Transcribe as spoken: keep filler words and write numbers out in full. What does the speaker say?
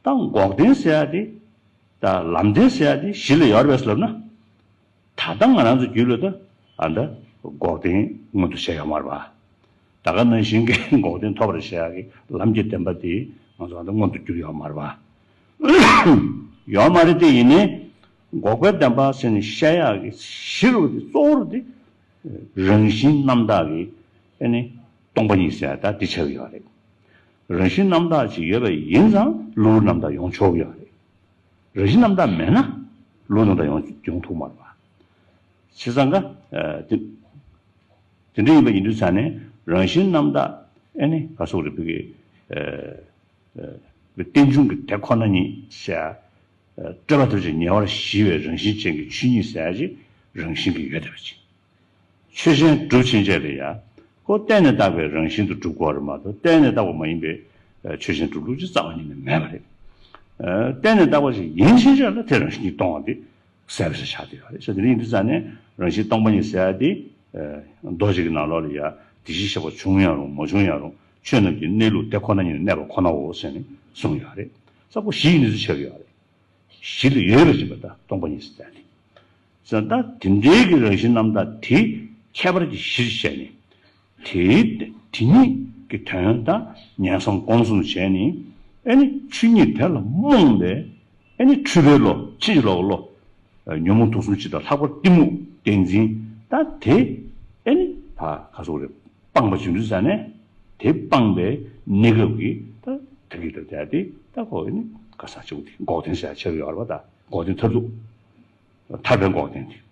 ད་འགོག་བདེན་ཟེར་ཡ་དེ། ད་ལམ་བདེན་ཟེར་ཡ་དེ་གཞི་ལ་ཡོད་རེད་པས་ལབ་ན། ད་ལྟ་ང་རང་ཚོ་རྒྱུད་ལ་ད་ཨ་ད་འགོག་བདེན་མངོན་དུ་བྱས་ཡོད་མ་རེད་པ། ད་ག་ནང་བཞིན་གྱི་འགོག་བདེན་ཐོབ་པར་བྱེད་ཡག་གི་ལམ་གྱི་བདེན་པ་དེ་ང་ཚོ་ད་མངོན་དུ་གྱུར་ཡོད་མ་རེད་པ། ཡོད་མ་རེད་དེ། ཡིན་ནའི་འགོག་པའི་བདེན་པ་ཟེར་ནས་བཤད་ཡག་གི་གཞི་རུ་དེ་གཙོ་བོ་རུ་དེ་རང་བཞིན་རྣམ་དག་གི་ཨ་ནི་སྟོང་པ་ཉིད་ཟེར་ཡག་ད་དེ་ཆགས་ཀྱི་ཡོད་རེད། རང་བཞིན་རྣམ་དག་ཅིག་ཡོད་པ་ཡིན་ཙང་གློ་བུར་རྣམ་དག་ཡོང་ཆོག་གི་ཡོད་རེད། རང་བཞིན་རྣམ་དག་མེད་ན་གློ་བུར་རྣམ་དག་ཡོང་ཡོང་ཐུབ་མ་རེད་པ། བྱས་ཙང་ཀ་དེ་དེ་འདྲ་ཡིན་པ་ཡིན་དུས་ཙང་ནས་རང་བཞིན་རྣམ་དག་ཨ་ནི་ག་སོགས་རེད་བུ་གི་རྟེན་འབྱུང་གི་དེ་ཁོ་ན་ཉིད་ཟེར། སྤྲོས་པ་ཐམས་ཅད་ཉེ་བར་ཞི་བའི་རང་བཞིན་ཅན་གྱི་ཆོས་ཉིད་ཟེར་ཅིག་རང་བཞིན་གྱིས་ཡོད་བསྡད་པ་ཅིག་ཆོས་ཅན་གྲུབ་ཕྱིན་ཆད་ལ་ཡ། ཁོ་བརྟེན་ནས་བཏགས་པའི་རང་བཞིན་དུ་གྲུབ་དགོས་རེད་མ་གཏོགས་བརྟེན་ནས་བཏགས་པ་མ་ཡིན་པའི་ཆོས་ཅན་གྲུབ་ལུགས་ཅིག་རྩ་བ་ཉིད་ནས་མེད་པ་རེད། བརྟེན་ནས་བཏགས་པ་ཞིག་ཡིན་ཕྱིན་ཆད་ལ་དེ་རང་བཞིན་གྱིས་སྟོང་བ་དེ་གསལ་པོ་ཞིག་ཆགས་བསྡད་ཡོད་རེད། ས་དེ་འདྲ་ཡིན་དུས་ཙང་ནས་རང་བཞིན་སྟོང་པ་ཉིད་ཟེར་ཡ་དེ། མདོ་ཞིག་གི་ནང་ལོགས་ལ་ཡ་དེ་བཞིན་གཤེགས་པ་བྱུང་ཡང་རུང་མ་བྱུང་ཡང་རུང་ཆོས་རྣམས་ཀྱི་གནས་ལུགས་དེ་ཁོ་ན་ཉིད་ནས་གནས་པ་ཁོ་ནའོ་ཟེར་ནས་གསུངས་ཡོད་རེད། ས་ཁོ་གཞི་ཡི་གནས་ཚུལ་ཆགས་ཀྱི་ཡོད་རེད། གཞི་ལ་ཡོད་པ་ཅིག་པ་ད་སྟོང་པ་ཉིད་ཟེར་ཏེ། ཟེར་ད་དེ་འདྲའི་གི་རང་བཞིན་རྣམ་དག་དེ་ཁྱད་པར་གྱི་གཞིར་བྱས་ནས། དེའི་དེ་ཉིད་ཀྱི་དོན་དང་ཉན་བསམ་སྒོམ་གསུམ་བྱས་ནས་ཨ་ནི་ཆོས་ཉིད་དེ་ལ་རྨོངས་པའི་ཨ་ནི་འཁྲུལ་པའི་བློ་ཕྱིན་ཅི་ལོག་གི་བློ། ཉོན་མོངས་དུག་གསུམ་སྤྱི་དང་ལྷག་པར་གཏི་མུག་བདེན་འཛིན་ད་དེ་ཨ་ནི་ད་ག་སོགས་རེད། སྤངས་པ་བྱུང་དུས་ཙ་ནས་དེ་སྤངས་པའི་གནས་སྐབས་ཀྱི་ད་ད་གི་ད་དེ་དེ་ད་ཁོ་ཨ་ནི་ག་ས་ཆེ་བོ་དེ་འགོག་བདེན་ཟེར་ཡ་ཆགས་ཀྱི་ཡོད་རེད་པ། ད་འགོག་བདེན་མཐར་ཐུག་ཐར་པའི་འགོག་བདེན་དེ་